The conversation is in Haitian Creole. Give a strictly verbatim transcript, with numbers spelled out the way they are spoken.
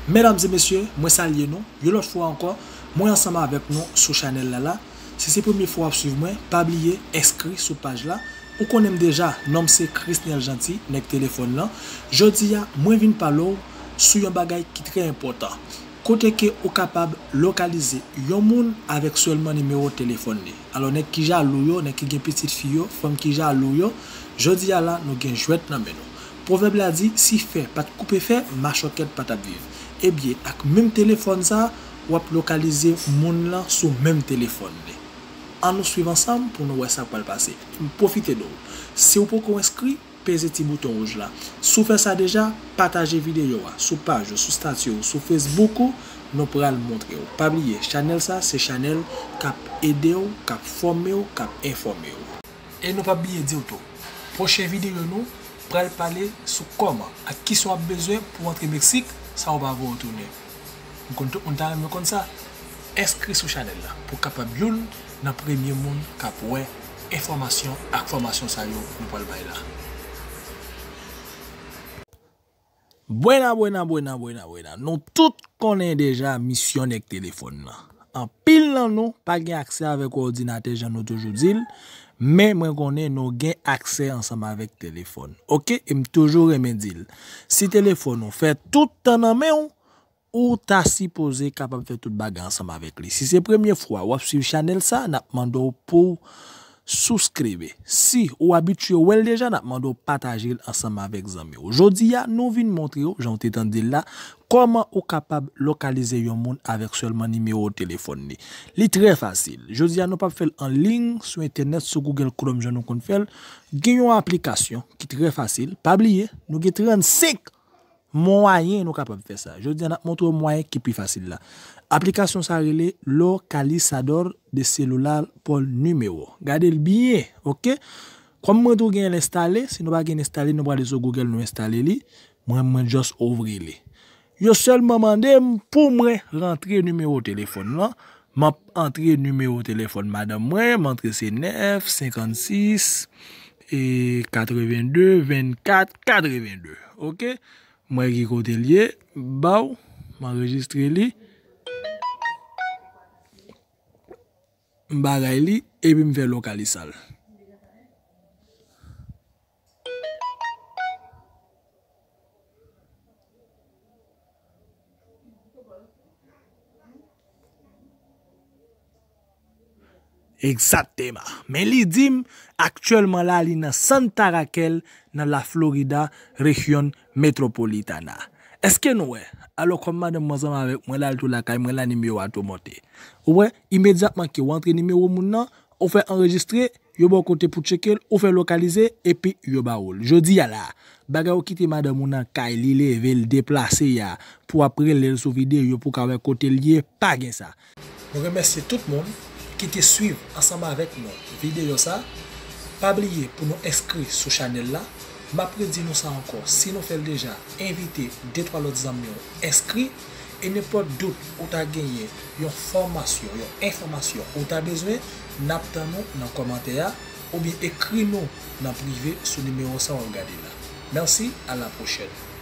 Medam e mesye, mwen salye nou. Yon lòt fwa ankò, mwen ansanm avèk nou sou chanèl la la. Si se premye fwa w ap swiv mwen, pa bliye enskri sou paj la. Ou konnen m deja, non m se Chrisnel Jeanty, nèg telefòn nan. Jodi a, mwen vin pale w sou yon bagay ki trè enpòtan. Kote ke ou kapab lokalize yon moun avèk sèlman nimewo telefòn li. Alò, nèg ki jalou yo, nèg ki gen pitit fi yo, fanm ki jalou yo, jodi a la, nou gen jwèt nan men nou. Pwovèb la di, si fè pa t koupe fè, machòkèt pa t ap viv. Ebyen, ak menm telefòn sa, w ap lokalize moun lan sou menm telefòn li. Ann nou swiv ansanm pou nou wè sa k pral pase. M pwofite di w, si w poko enskri, peze ti bouton wouj la. Si w fè sa deja, pataje videyo a sou paj ou, sou stati w, sou Facebook ou, nou pral montre w. Pa bliye, chanèl sa se chanèl k ap ede w, k ap fòme w, k ap enfòme w. E nou p ap bliye di w tou, pwochen videyo nou pral pale sou kòman ak kisa w ap bezwen pou w antre Meksik, san w pa voye w tounen. M konn tout moun ta renmen konn sa. Enskri sou chanèl la pou w kapab youn nan premye moun k ap wè enfòmasyon ak fòmasyon sa yo nou pral bay la. Bwena, bwena, bwena, bwena, bwena. Nou tout konnen deja misyon nèg telefòn nan. Anpil nan nou pa gen aksè avèk òdinatè jan nou toujou di l, men mwen konnen nou gen aksè ansanm avèk telefòn. Oke, e m toujou renmen di l. Si telefòn ou fè tout tan nan men w, ou ta sipoze kapab fè tout bagay ansanm avèk li. Si se premye fwa w ap swiv chanèl sa, n ap mande w pou w souscribe. Si ou abitye wè l deja, n ap mande w pataje l ansanm avèk zanmi w. Jodi a, nou vin montre w, jan w te tande l la, kòman ou kapab lokalize yon moun avèk sèlman nimewo telefòn li. Li trè fasil. Jodi a, nou p ap fè l an liy sou entènèt, sou Google Chrome, jan nou konn fè l. Gen yon aplikasyon ki trè fasil. Pa bliye, nou gen trannsenk mwayen nou kapab fè sa. Jodi a, n ap montre w mwayen ki pi fasil la. Aplikasyon sa rele Localizador de Celular por Número. Gade l byen, oke? Kòm mwen tou gen l enstale, si nou pa gen l enstale, nou prale sou Google, nou enstale li. Mwen, mwen just ouvri li. Yo sèlman mande m pou mwen rantre nimewo telefòn lan. M ap antre nimewo telefòn madanm mwen, m antre se nèf, senkannsis, e katrevenn de, vennkat, katrevenn de. Oke? M wè ki kote l ye, m ba w, m anrejistre li, m bagay li, epi m fè lokalisal. Egzakteman. Men li di m, aktyèlman la, li nan Santa Raquel, nan La Florida, Región Metropolitana. Èske nou wè? Alò, kòm madanm mwen ansanm avèk mwen la, l tou lakay mwen la, nimewo a tou monte. Ou wè, imedyatman ke w antre nimewo moun nan, ou fè anrejistre, yo ba w kote pou tcheke l, ou fè lokalize, epi yo ba w l. Jodi a la, bagay ou kite madanm ou nan kay, li leve, l deplase a, pou w ap rele l sou videyo, pou w ka wè kote l ye, pa gen sa. Nou remèsye tout moun ki te swiv ansanm avèk nou videyo sa. Pa bliye pou nou enskri sou chanèl la. M ap redi nou sa ankò, si nou fè l deja, envite de twa lòt zanmi w enskri. E nenpòt dout ou ta genyen, yon fòmasyon, yon enfòmasyon ou ta bezwen, n ap tann ou nan kòmantè a, oubyen ekri nou nan prive sou nimewo sa w ap gade la. Mèsi, a la pwochèn.